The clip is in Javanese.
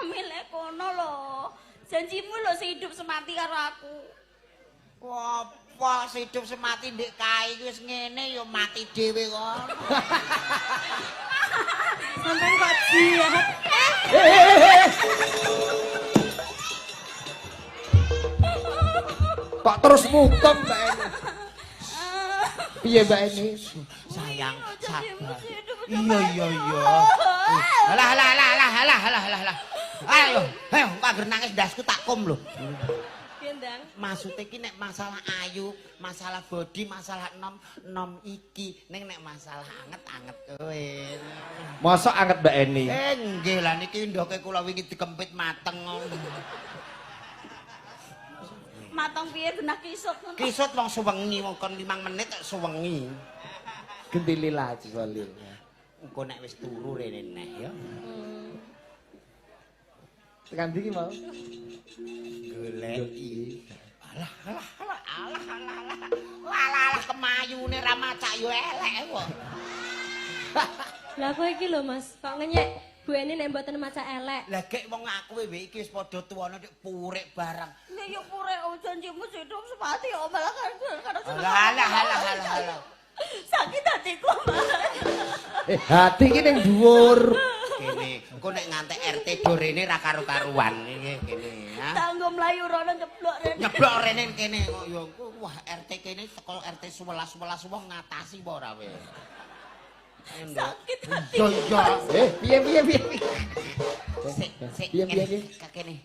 Milih kono lho. Janjimu lho sehidup semati karo aku. Apa sehidup semati ndek kae iki wis ngene ya mati dhewe kok. Sampeyan kok jiat. Kok terus mutung Mbak Eni? Piye Mbak Eni? Sayang, sabar. Iya iya iya. Alah alah alah alah alah alah alah alah. Ayo, ayo anggere nangis ndasku tak kom lho. Piye, Ndang? Maksude iki nek masalah ayu, masalah body, masalah nom, nom iki. Ning nek masalah anget anget kowe. Mosok anget Mbak Eni? Nggih lah niki ndoke kula wingi dikempit mateng. Mateng piye genah kisut ngono. Kisut wong suwengi wong kon 5 menit kok suwengi. Genti lila aja lil. Engko nek wis turu rene neh ya. Tekan ndi ki mau? Goleki. Alah alah alah alah alah alah. Alah alah kemayune ra macak yo elek kok. Lah kowe iki lho Mas, kok ngenyek Bu Eni nek mboten macak elek. Lah gek wong aku wewe iki wis padha tuwane nek purik barang. Lah ya purek oh, janjimu sehidup semati oh malah kan karena seneng. Alah alah alah alah alah. Sakit hatiku, Mas. Hati iki ning dhuwur. Kene, engko nek ngantek RT do rene ra karu-karuan iki kene ya. Tanggo mlayu rono nyeblok rene. Nyeblok rene kene kok ya engko wah RT kene teko RT 11 11 wong ngatasi apa ora kowe. Sakit hati. Iya iya. Piye piye piye. Sik sik Piye piye piye. Kene.